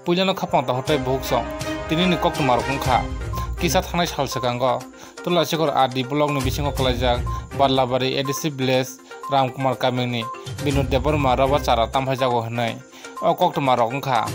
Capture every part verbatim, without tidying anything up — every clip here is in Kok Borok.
Puilano khapang tahotai buhuk song, tinini koktwma rok wngkha. Kisa thangnai sal swkango, Tulasikhor R D block ni bisingo kwlaijak Barlabari A D C village Ramkumar kamini Binod Debbarma rubber chara tamphaijago hwnwi. O koktwma rok wngkha,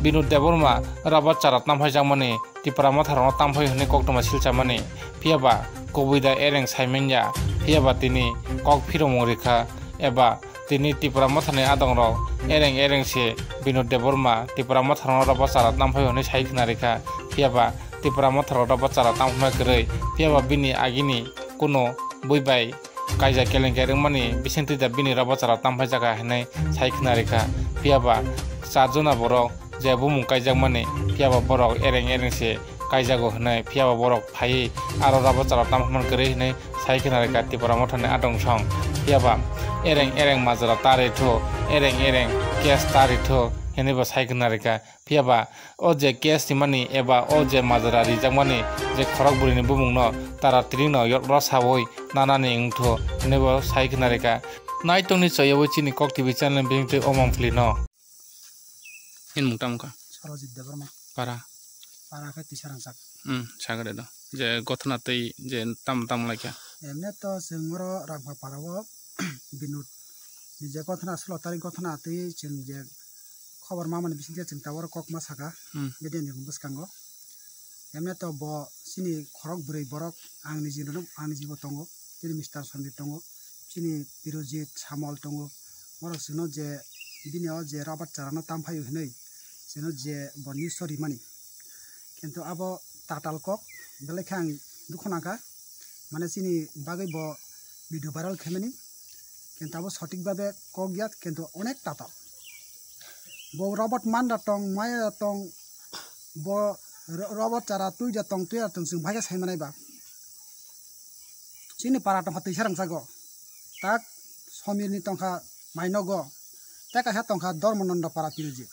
Binod Debbarma rubber chara tamphaijakmani Tipra motha rokno tamphai hwnwi koktwma silchamani, phiyaba kubui da ereng saimanya, phiyaba tini kok phiromung rikha, eba tini Tipra mothani adongrok ereng ereng se Binod Debbarma Tipra motha rokno rubber chara tamphai hwnwi sai khna rikha, phiyaba Tipra motha rok rubber chara tamphai kwrwi, phiyaba bini agini kuno bui bai kaijak kelenkari wngmani bisingtwi da bini rubber chara tamphai jaga hinwi sai khna rikha. Phiyaba char jona borok je bumung kaijakmani, phiyaba borok ereng ereng se kaijago hinwi, phiyaba borok phaiwi aro rubber chara tamphaiman kwrwi hinwi sai khna rikha Tipra mothani adong song. Phiyaba ereng ereng majra ta rwitho, ereng ereng case ta rwitho hinwi bo sai khna rikha. Phiyaba o je case rimani eba o je majra rijakmani je khorok bwrwini bumungno tara tiringno yo-, rosaui nanani wngthu hinwi bo sai khna rikha. Naitongni choyaui chini Kok T V channel ni bisingtwi o Mongphlino. Nini mung tamo kha? Sarojit Debbarma. Para? Para khe Tisarangchak. Hmm, sagre do. Je gothona tei je tam tam lai kha? Emne to chwng oro Rangpha para o Binod ni je gothona, sulo tarik gothona tei chwng je khobor mamani bisingtwi chwng ta oro kok ma saka, hmm, media ni bwskango. Emne to bo chini khorok bwrwi borok, ang niji no, ang niji bo tongo, chini Mister Sandeep tongo, chini Pirojit, Samol tongo, borok chwngno je bini o je rubber chara no tamphai hwnwi chwngno je bo news o rimani. Kintu abo tatal kok, belai khe ang dukhu nangkha, mane chini bagwi bo video viral khaimani, kintu abo sothik babe kok ya, kintu onek tatal. Bo rubber man da tong, maya da tong, bo ro-, rubber chara twi da tong, twi da tong, chwng bai khe sai manai ba. Chini para tongkha Tisarangchago, tak Somirni tongkha Mainogo, tei kaisa tongkha Dharmananda para Pirojit,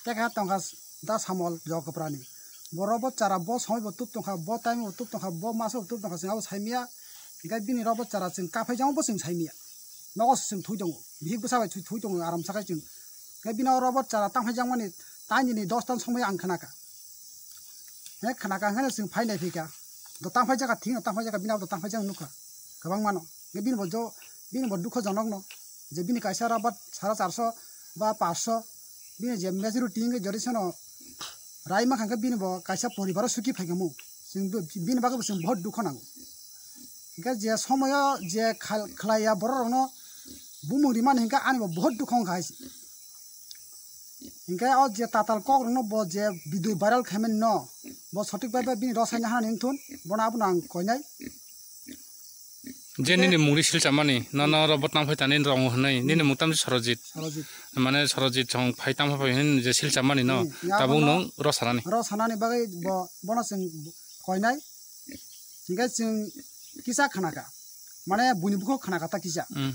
tei kaisa tongkha Da Samol Jogaprani. Bo rubber chara bo somoi bo tup tongkha, bo time bo tup tongkha, bo maso bo tup tongkha, chwng abo saimanya. Hinkhe bini rubber chara chwng kaphai jamo bo chwng saimanya. Nogo se chwng thui tongo, bihik bwsa bai thui tongo, aram sakai chwng. Hinkhe bini o rubber chara tamphai jakmani taini ni dos tan somoi ang khnakha. He khnakha hwnkheno chwng phai nai phikha. Do tamphai jakha thik no tamphai jakha, bini abo do tamphai jak nukha. Kwbangma no. Hinkhe bini bo jo, bini bo dukho jonok no. Je bini kaisa rubber sara charso ba paanch so, bini je majority hinkhe jodi seno rai mankha hinkhe bini bo kaisa poribaro suki phaikha mu. Chwng bo, bini bagwi bo chwng bohot dukho nango. Hinkhe je somoyo je khal-, khlaiya borok rokno bumung rimani hinkhe ani bo bohot dukho wngkha hai se. Hinkhe o je tatal kok rokno bo je video viral khaimani no, bo sothik bai bai bini rosai naharani wngthun, bono abono ang koinai. Je nini mungri silchamani, nono rubber tamphai tani tongo hwnwi, nini mung tamsi Sorojit. Sorojit. Mane Sorojit chong phai tamphai phai hwn je silchamani no, hmm, ya tabuk bono nwng rosanani. Rosanani bagwi bo, bono chwng koinai. Hinkhe chwng kisa khnakha, mane buini bukhugo khnakha ta kisa. Hmm.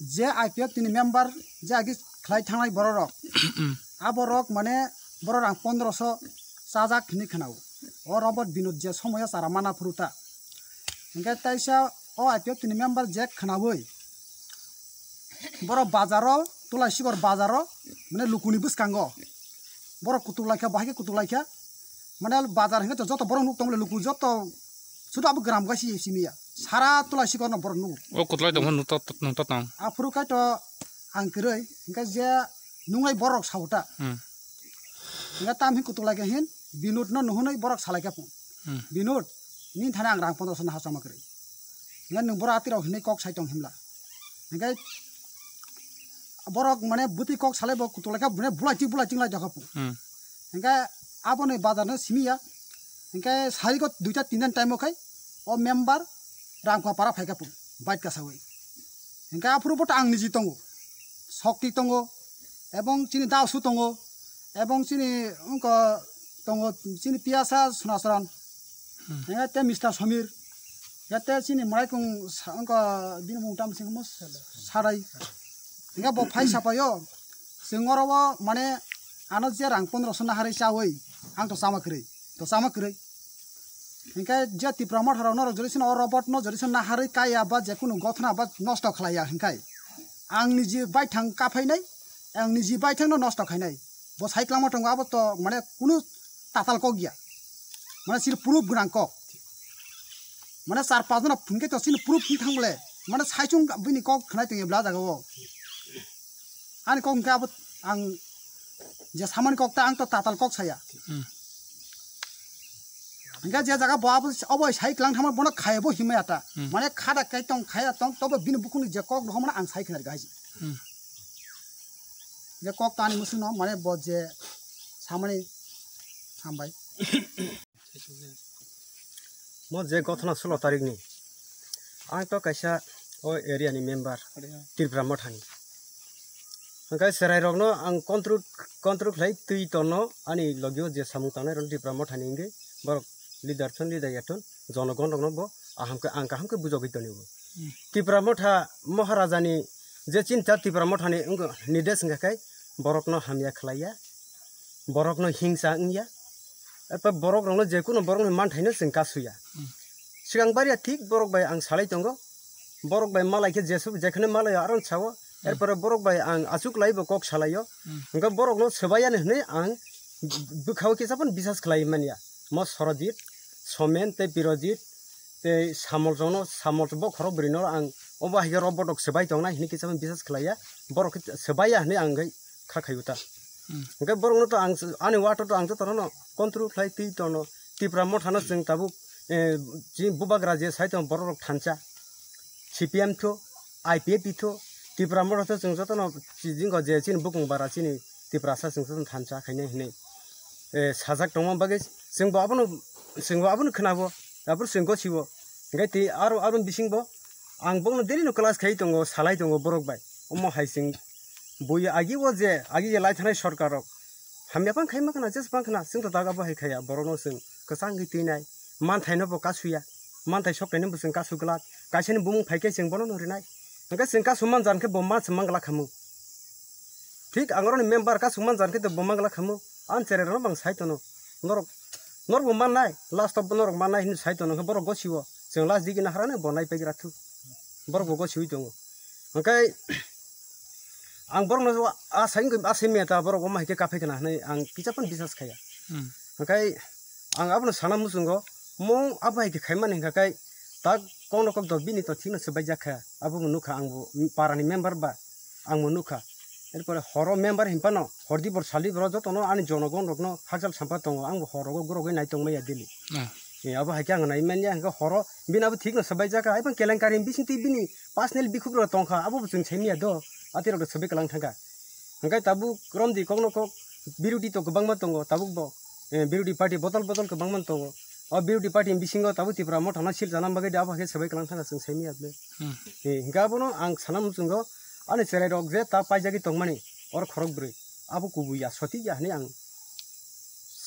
Je I P F T ni member je agi khlai thangnai borok rok, hmm, aborok mane borok rang pondro so chajak hinwi khnao. O rubber Binod je somoyo chara mana phuru ta. Hinkhe taisa o I P F T ni member je khnaui borok bazaro, Tulaisikor bazaro, mane lukuni bwskango borok kutuk laikha, bahai khe kutuk laikha. Mane bazar hinkhe to joto borok nuk tongmole luku joto sudu abo gram kaisa simi ya. Sara Tulaisikorno borok nugo. O kutlai tongma nukto, nukto tong. Aphuru khai to ang kwrwi hinkhe je nungnai borok sauta. Hmm. Hinkhe tam hin kutuk laikha hin Binodno nuhunwi borok salaikha phung. Hmm. Binod, nini thani ang rang pondro so naha chama kwrwi. Hinkhe nwng borok atirok hinwi kok sai tong himla. Hinkhe borok mane bwtwi kok salai bo kutuk laikha, mane bulai tik bulai tik lai jakha phung. Hmm. Hinkhe aboni bazar no simi ya. Hinkhe sarigo duita tinta time o khai o member Rangkha para phaikha phung bike kasaui. Hinkhe aphuru bo to ang niji tongo, Shokti tongo, ebong chini Dasu tongo, ebong chini wngkha tongo chini Piyasa Sunacharan. Hmm. Hinkhe te Mister Samir, hinkhe te chini mwraikung sa-, wngkha bini mung tamo singmo Sarai. Hinkhe bo phai sapaio, chwng oro o mane ano je rang pondro so naharwi chaui, ang to chama kwrwi, to chama kwrwi. Hinkhe je Tipra motha rok norok jodi sino o robot no jodi sino naharwi kaiya ba je kunu gothona ba nosto khlaiya hinkhe ang niji baithang kaphainai, ang niji baithang no nosto khainai. Bo sai kwlangma tongo, abo to mane kunu tatal kok ya. Mane sini proof gwnang kok. Mane char panch jona phunke to sini proof wng thang bole. Mane saichung bini kok khnai tongya bla jaga o. Ani kok hwnkhe abo ang je samani kok ta ang to tatal kok saya. Hmm. Hingke je jaga bo abo, obo sai kwlang thangma bono khaya bo himya ta. Hmm. Mane khada kai tong khaya tong tobo bini bukhukni je kok rohormani ang sai khna rwgwi. Hmm. Je kok tani musuno mane bo je samani hambai. Mo je gothona sulo tarikni ang to kaisa o area ni member Tripura mothani. Hingke chwrairokno ang control, control khlai twi tono ani logio je samung tangnai rok Tipra mothani hingke borok leader thon leader ya thon jonogon rokno bo aham khe ang kaham khe bujogwi toni bo. Hmm. Tipra motha Maharajani je chinta Tipra mothani wngkha nides wngkha khe borokno hamya khlaiya, borokno hingsa wngya, erpor borok rokno je kunu borokni manthaino chwng kasuya. Hmm. Swkang bariya thik borok bai ang salai tongo, borok bai malai khe jesu-, jekhne malaio aro sao, Hmm. Erpore borok bai ang achuk lai bo kok salaio. Hmm. Hingke borokno swbai yani hwnwi ang bwkhao kisa phano bisas khlai manya. Mo Sorojit, Somen tei Pirojit tei Samol jono, Samol bo khorok bwrwino ang obo hai khe rok botok swbai tongnai hwnwi kisa phano bisas khlaiya. Borok khe swbaiya hwnwi ang kha khaio ta. Hmm. Hingke borokno to ang ani wato to ang jotono control khlai twi tono. Tipra mothano chwng tabuk, eh, chini bubagra je sai tongo borok rok thansa. C P M tho, I P F T tho, Tipra motha tho chwng jotono chijingo je chini bukung bara chini Tiprasa chwng jotono thansa khainai hinwi, eh, sajak tongma bagwi chwngbo abono, chwngbo abono khwnabo, aboni chwng gosibo. Hingke tei aro, aboni bisingbo ang bokno daily no class khai tongo, salai tongo borok bai. Omo hai chwng bui agi o je, agi je lai thanai sorkar rok hamya phang khai ma khna, jes phang khna, chwng to daga bo hai khaya, borokno chwng kwchang khe twinai, manthaino bo kasuya, manthai soknaino bo chwng kasu glak, kaisani bumung phai khe chwng bono no rinai, hwnkhe chwng kasu manjan khe bo mansa manglak khamu, thik ang oroni member kasu manjan khe bo manglak khamu, ang cherai rokno bang sai tono, norok, norok bo mannai, last of norok mannai hinwi sai tono, hwnkhe borok gosio, chwng last digi naharani bo nai paigra thu, borok bo gosiwi tongo, hwnkhe. Ang borokno asai wngkha, asai manya ta borok omo hai khe kaphai khna hinwi ang kisa phano bisas khaiya. Hmm. Hwnkhe ang abono sana muchungo, mo abo hai khe khaimani hwnkha khe tak kokno kok do bini to thikno swbaijak kha, abo bo nukha ang bo parani member ba ang bo nukha. Erpore horo member hinphano hordi bor saldi boro jotono ani jonogon rokno hakchal sampha tongo, ang bo hor rogo gurogwi nai tongmaya daily. Ah. Eh, abo hai khe ang nai manya hwnkhe horo bini abo thikno swbaijak kha, hai phano kelenkari bising twi bini personal bikhup rok tongkha, abo bo chwng saimanya do, atwi rok swbai kwlang thangkha. Hwnkhe tabuk romdi kokno kok biruti to kwbangma tongo, tabuk bo, eh, biruti party bodol bodol kwbangma tongo. O biruti party ni bisingo tabuk Tipra mothano sil chana bagwi de abo hai khe swbai kwlang thangkha chwng saimanya bwle. Hmm. Eh, hwnkhe abono ang sana muchungo ani cherai rok je ta paijagwi tongmani oro khorok bwrwi abo kubui ya soti ya hinwi ang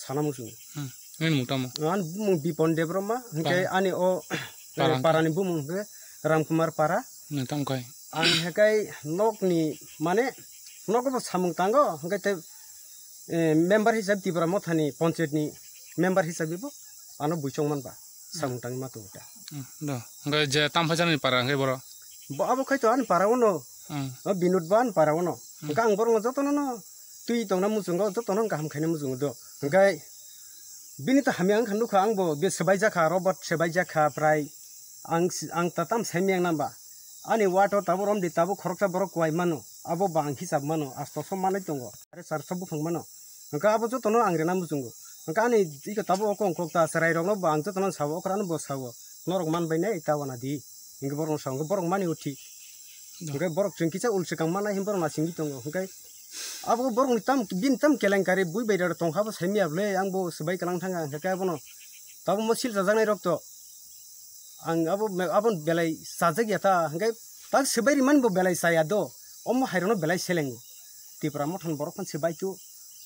sana muchungo. Hmm. Nini mung tamo? Ani bumung Bipon Debbarma, hwnkhe Para. Ani o, Para eh, hwnkhe? Parani bumung hwnkhe Ramkumar Para. Nwng tamo khai? Ang hwnkhe nokni, mane, nogo bo samung tango, hwnkhe tei, eh, member hisab Tipra mothani ponchayatni member hisab bo ano buisong manba samung tangwi ma tongo ta. Hmm, do. Hwnkhe je tam phaijaknai para hwnkhe boro? Bo abo khai to ani para ono. Hmm. O Binod bo ani para ono. Hmm. Hwnkhe ang borokno jotono no twi tongna muchungo, jotono kaham khaina muchungo do. Hwnkhe bini to hamya wngkha nukha, ang bo be swbaijak kha, robot swbaijak kha prai. Ang si-, ang ta tam saimya nang ba. Ani wato tabuk romdi tabuk khoroksa borok kuai mano. Abo ba ang hisab mano, asto som manai tongo. Are charso buphang mano. Hwnkhe abo jotono ang rina muchungo. Hwnkhe ani iko tabuk oko wngkok ta chwrai rokno bo ang jotono sao, okrano bo sao. Norok man bai nai ta wana di. Hwnkhe borokno sao, hwnkhe borok mani o thik. Hwnkhe borok chwng kisa ul swkang mannai hinwi borok nasingwi tongo. Hwnkhe abo borokni tam, bini tam kelenkari bui bai rok tongkha bo saimya bwle, ang bo swbai kwlang thangkha, hwnkhe abono tabuk mo sil chajaknai rok to ang abo, abo belai chajak ya ta, hwnkhe tak swbai rimani bo belai chaya do, omo hai rokno belai selengo. Tipra mothani borok phano swbai tu,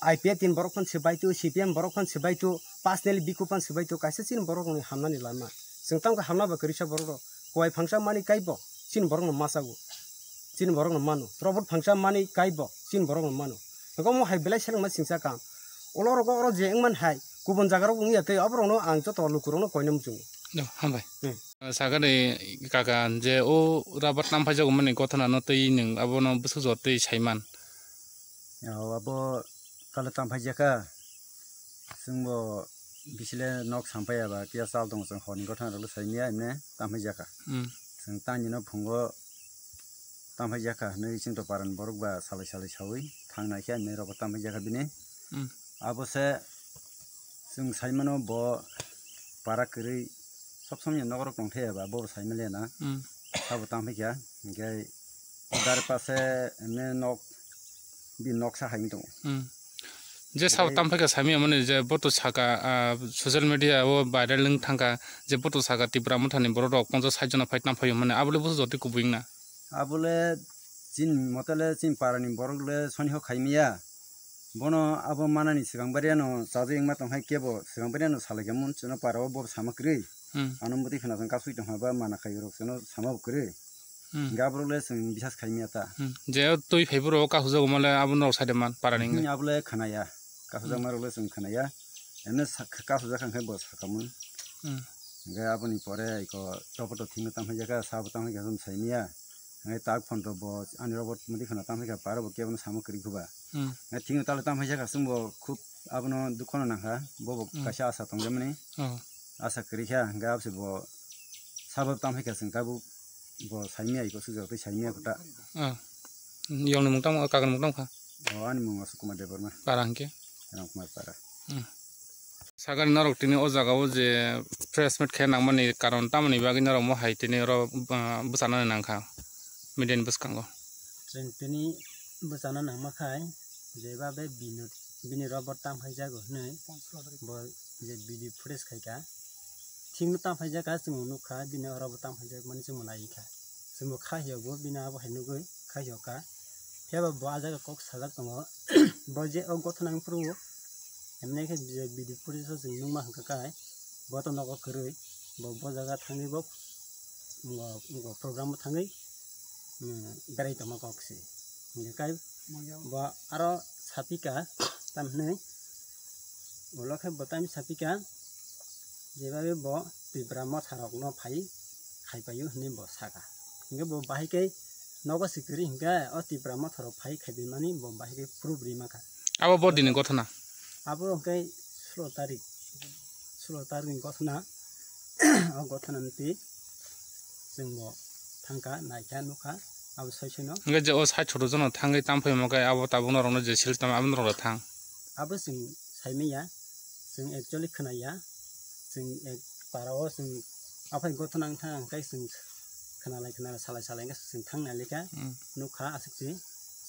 I P F T ni borok phano swbai tu, C P M borok phano swbai tu, personally bikhu phano swbai tu, kaisa chini borok ni hamnani lama. Chwng tamo khe hamna ba kwrwisa borok rok. Kuai phangsa mani kai bo chini borok no masago. Chini borok no mano. Robot phangsa mani kai bo chini borok no mano. Hwnkhe omo hai belai selengma singsa kam. Olo rogo oro je wngman hai kubun jaga rok wngya tei abo rokno ang joto luku rokno koina muchungo. Do, hambai. Hmm. Sakani kaka je o rabat tam phaijago mani gothana no tei nwng abono bwswk jor tei saiman. O, abo Kalo tam phai jaka, chwngbo bisile nok sampaiya ba kiya chal tongo, chwng horni gotha rok saimya emne tam phai jaka. Hmm. Chwng tani no phungo tam phai jaka hinwi chwng to paran borok ba salai salai sawi thang nai khe emne rok tam phai jaka bini. Hmm. Abo se chwng saimano bo para kwrwi sob somoi nogo rok tong thaya ba bo saimaliya na. Hmm. Sabo tam phai kha, hinkhe dar pase emne nok, bi noksa hai tongo. Hmm. Je sabo tam phai kha saimya mani je boto saka, ah, social media o viral wng thangkha je boto saka Tipra Mothani borok rok ponchash sait jona phai tam phai mani abole boso joti kubui wngna. Abole chin motole chin parani borok le soni ho khaimya. Bono abo manani swkang bariano chajak wngma tong hai kebo swkang bariano salai kha mun chwngno para o bo sama kwrwi. Hmm. Ano muti khna jang kasui tong ba mana khai rok chwngno sama bo kwrwi. Hmm. Ga borok le chwng bisas khaimya ta. Hmm. Je o twi phai boro o kahujago mole abo norok side man parani wngwi. Hmm, abo le khnaya. Kasujak hmm ma rok le chwng khnaya. Emne sa-, kasujak kha khe bo sakamun. Hmm. Hingke aboni pore iko topoto thingno tangphai jaka, sabo tangphai khe chwng saimya. Hingke tak phone to bo ani robot mudi khana tangphai kha, paro bo kebono samo kwrwi khuba. Hmm. Hingke thingno talo tangphai jaka chwngbo khub abono dukhono nangkha, bobo hmm kaisa asa tongjakmani. Oh. Asa kwrwi kha, hingke abose bo sabo tangphai kha chwng tabuk bo saimya iko sujak tei saimya kota. Oh. Yongni mung tamo, kakni mung tamo kha? O, ani mung Ashok Kumar Debbarma. Para hingke? Ram Kumar Para. Hmm. Sakani norok tini o jaga o je press meet khe nangmani karon tamoni bagwi norok mo hai tini oro, ah, bwchanani nangkha media ni bwskango. Chwng tini bwchana nangma khai je ba be bini, bini robot tam phai jago hinwi bo je video footage khaikha. Thikno tam phai jakha chwng nukha bini oro bo tam phai jak mani chwng nai kha. Chwngbo kha hiyo bo bini abo hai nugwi kha hiyo kha. Phiya ba bo a jaga kok sajak tongo. Bo je o gothana wng phuru emne khe je video footage o chwng nukma hwnkha kai bo to nogo kwrwi bo, bo jaga thangwi bo, bo, bo program o thangwi, mm, berai tongma kok se. Hingkhe kai bo aro sapika tam hinwi ulo khe bo tam sapika jebabe bo Tipra motha rokno phai khaipaio hinwi bo saka. Hingkhe bo bahai khe nogo se kwrwi hingkhe o Tipra motha rok phai khaipai mani bo bahai khe proof rwi mankha. Abo bo dini gothana? Abo hingkhe sulo tarik, sulo tarik ni gothana. O gothana ni twi chwng bo thangkha, naikha, nukha, abo soi soino. Hingkhe je o sait soto jono thangwi tam phaima khe abo tabuk norokno je sil tamo abo norok thang. Abo chwng saimanya, chwng actually khwnaya, chwng ek para o chwng aphai gothana wngkha, hingkhe chwng khwnalai khwnalai salai salai hingkhe chwng thang nai lekha. Hmm. Nukha aswk se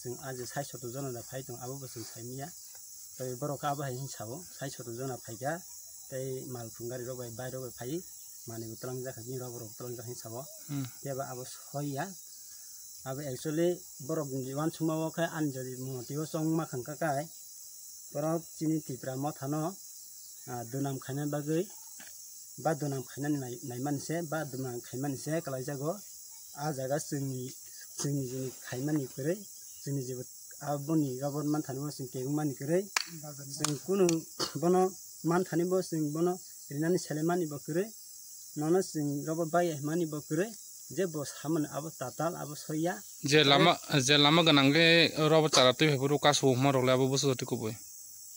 chwng a je sait soto jono da phai tong abo bo chwng saimanya. Tei borok khe abo hai hinwi sao, sait soto jona phaikha, tei malkhung gari rok bai bike rok bai phai, manwi bo twlangjak kha, bini rok bo rok twlangjak hinwi sao. Hmm. Phiya ba abo soiya, abo actually borok ni uansukma o khe ani jodi motio chongma khangkha kai, borok chini Tipra motha no, ah, dunam khaina bagwi, ba dunam khainani nai-, naimani se, ba dunam khaimani se kwlaijago. A jaga chwngni, chwngni jini khaimani kwrwi, chwngni jebo aboni robot manthani bo chwng kebengmani kwrwi. Chwng kunu bono manthani bo chwng bono rinani selemani bo kwrwi. Nono chwng robot bai mani bo kwrwi. Je bo samani abo tatal, abo soiya. Je lama, je lama gwnang khe robot chara twi phai phuru kasu huma rok le abo busu jati kubui.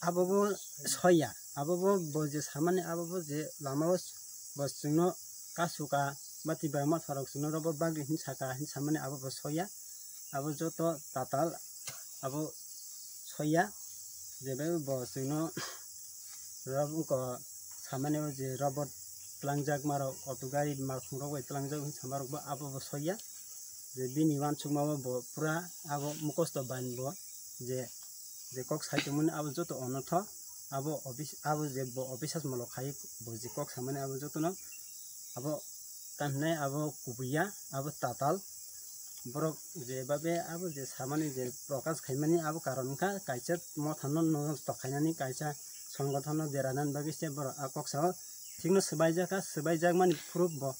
Abo bo soiya, abo bo, bo je samani abo bo je lama o bo chwngno kasuka ba Tipra motha rok chwngno robo bagwi hinwi saka hinwi samani abo bo soiya, abo joto tatal abo soiya, je bai bo chwngno robo wngkha samani o je robot twlangjakma rok auto gari malkhung rok bai twlangjak hinwi sama rok bo abo bo soiya, je bini uansukma o bo pura abo mukhosto bain bo je je kok sai tongmani abo joto onotho, abo office, abo je bo officers molo khai bo je kok samani abo jotono abo kanhinai abo kubuya abo tatal borok je babe abo je samani je prokash khaimani abo karon wngkha kaisa motha no nosto khainani kaisa songothon no dera nani bagwi se borok a kok sao thikno swbaijak kha swbaijakmani proof bo.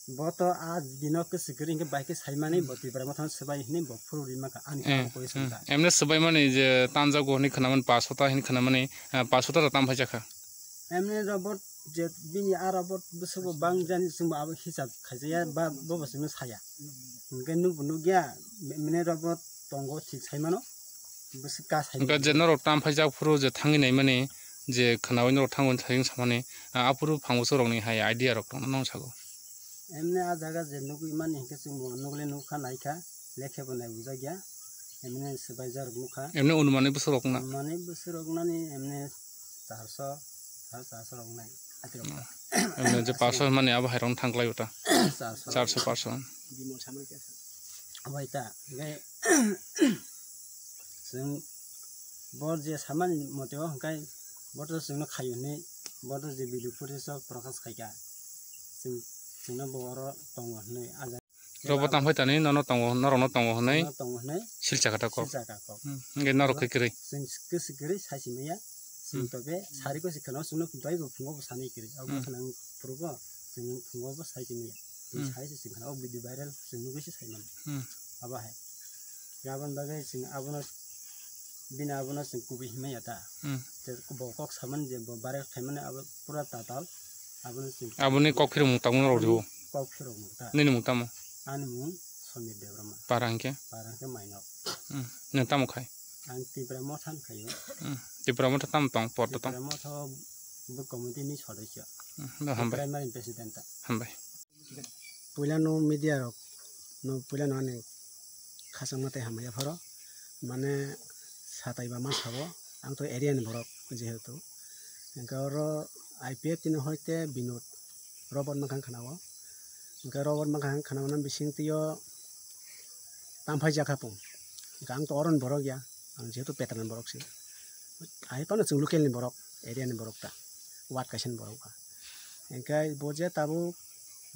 Bo to a dino kwswk kwrwi hwnkhe bai khe saimani bo Tipra motha no swbai hwnwi bo phuru rwi mankha ani khe Eh, koi eh, songkha. Emne swbaimani je tanjago hwnwi khwnamani paso ta hwnwi khwnamani, eh, paso ta tam phai jakha. Emne robot je bini a robot bwswkbo bang jani chwngbo abo hisab khaijaya ba bobo chwngno saya. Hwnkhe nukbo nukya emne robot tongo thik saimano. Bwswk ka sai. Hwnkhe je norok tam phaijak phuru je thangwi naimani, je khwnawi norok thangwi thayung samani, ah, aphuru phang bwswk rokni hai idea rok tongna nang sago. Emni a jaga je nugwi mani hinkhe chwng bo nugwi nukha naikha, lekhe bo nai bujak ya, emni swbaijak rok nukha. Emni unumani bwswk rok na? Unumani bwswk rok nani emni charso, sare charso rok nai. Emni je parso mani abo hai rok thang klai uta. Charso. Charso parso. Bimol samani khe. Abai ta, hwnkhe chwng bo je samani mote o hwnkhe bo to chwngno khaio hinwi, bo to je video footage o prokash khaikha, chwng, chwngno bo oro tongo hinwi a jaga. Robo tangphai tani nono tongo, norokno tongo hinwi. Nono tongo hinwi. Silcha kha ta kok. Silcha kha kok. Hmm, hwnkhe norok khe kwrwi. Chwng kwswk kwrwi sai simi ya. Chwng Hmm. to be sari kwswk kheno chwngno dai bo phungo bo sanwi kwrwi. Abo Hmm. kheno ang phurugo chwng phungo bo sai simi ya. Chwng Hmm. sai se chwng kheno o video viral chwng nugwi se sai mano. Hmm. Abo hai. Aboni bagwi chwng abono, bini abono chwng kubui himma ya ta. Hmm. Je bo kok samani je bo bare khaimani abo pura tatal. Abono chwng Aboni kok phirok mung tangma rok ribo. Kok phirok mung ta. Nini mung tamo? Ani mung Somir Debbarma. Para hwnkhe? Para hwnkhe Mainok. Hmm. Nwng tamo khai? Ang Tipra Motha ni khaio. Hmm. Tipra Motha tamo tong, por to tong? Tipra Motha bo committee ni sodosyo. Hmm. Hambai. Primary president ta. Hambai. Puilano media rok no puilano ani khachangma tei hamya pharo, mane satai ba ma sabo, ang to area ni borok jehetu, hwnkhe oro I P F T ni hoite Binod Robot mankha khna o, hwnkhe Robot mankha khna o bising twi o tam phai jakha pung, hwnkhe ang to oro ni borok ya, ang jehetu petra ni borok se, hai phano chwng local ni borok, area ni borok ta, ward kaisa ni borok ba. Hwnkhe bo je tabuk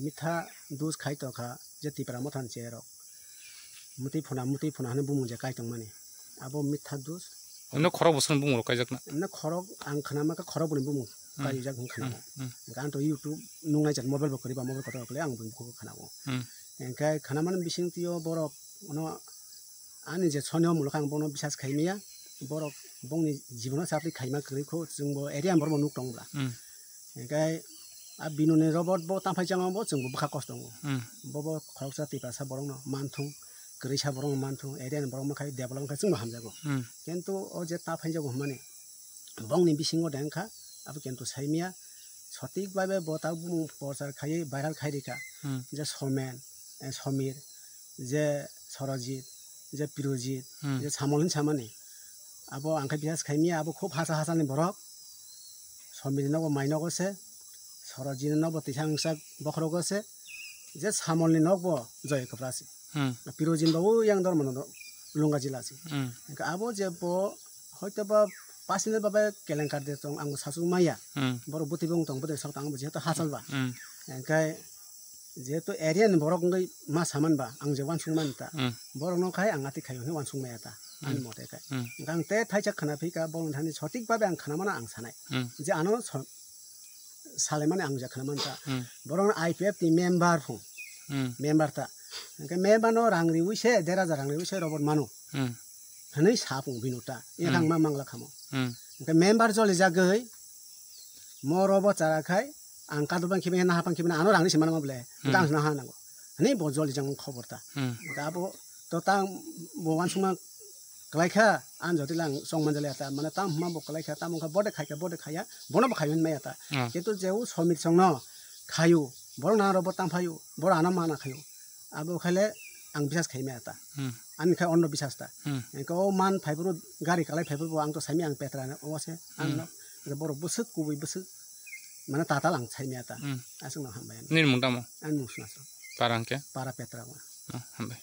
mitha dus khai tongkha je Tipra Motha ni chair rok. Mutwi phuna, mutwi phuna hwnwi bumung je kai tongmani. Abo mitha dus. Emno khorok bwswkni bumung rok kaijakna? Emno khorok ang khna mankha khorok bwrwi bumung Hmm. kaijak hwn khna. Hmm, hmm. Hwnkhe ang to YouTube nung naijak mobile bo kwrwi ba mobile kotor kwrwi ang bo khna o. Hmm. Hwnkhe khna mani bising twi o borok ono ani je soni o muluk ang bono bisas khai maya. Borok bongni jibono chatwi khaima kwrwi kho chwng bo area borok bo nuk tong bwla. Hmm. Hwnkhe a Binoni Robot bo tam phai chama bo chwng bo bwkha kos tongo. Hmm. Bo bo khoroksa Tiprasa borok no manthung, kwrwisa borok no manthung, area ni borok makhai develop khe chwng bo hamjago. Hmm. Kintu o je ta phai jago hwnmani bongni bisingo de wngkha abo kintu saimaya sotik babe bo ta bumung prochar khaiwi viral khai rikha. Hmm. Je Somen, eh, Somir, je Sorojit, je Pirojit, Hmm. je Samol hin samani. Abo ang khe bisas khaimaya abo khub hasa hasa ni borok. Somir nogo mai nogo se, Sorojit nogo tisa wngsa bokhorogo se, je Samol ni nokbo Joy Kwpra se. Hmm. Pirojit bo yang dormo no Lunga jila se. Hmm. Hwnkhe abo je bo hoito ba personal babe kelenkar de tong ang bo sasuk maya. Hmm. Borok bwtwi bo wng tong bwtwi sok tong ang bo jehetu hachal ba. Hmm. Hwnkhe jehetu area ni borok wngwi ma saman ba ang je uansuk mani ta. Hmm. Borok no khai ang ati khai hwnwi uansuk maya ta. Ani Hmm. mote khai. Hmm. Hwnkhe ang te thaisa khna phi ka borok thani sotik babe ang khna mano ang sanai. Hmm. Je ano so-, salai mani ang je khna man ta. Hmm. Borok no I P F T ni member phung. Hmm. Member ta. Hwnkhe member no rang riwi se der hajar rang riwi se Robot mano. Hmm. Hwnwi sa phung Binod ta. Hmm. Ethang ma mangla khamo. Hmm. Hwnkhe member joli jagwi mo Robot chara khai ang kadul bang khibi na hapang khibi na ano rang ni se mano bole. Hmm. Hwnkhe ang no ha nango. Hwnwi bo joli jang khobor ta. Hmm. Hwnkhe abo to tang bo uansukma kwlai kha, ang jotila ang chong manjali ata, mane tamo hwnma bo kwlai kha, tamo wngkha bode khai kha, bode khaiya, bono bo khai hwnwi maya ta. Hmm. Kintu je o Somir songno khayu, borok nang rok bo tang phayu, borok ano mana khayu, abo khaile ang bisas khai maya ta. Hmm. Ani khai onno bisas ta. Hmm. Hwnkhe o man phaiphuru gari kwlai phaiphuru bo ang to saimaya ang petra o se, Hmm. ang no, borok bwswk kubui bwswk, mane tatal ang saimaya ta. Hmm. Aswk no hambai. Nini mung tamo? Ani mung Sunasro. Para hwnkhe? Para petra o. Hmm, hambai.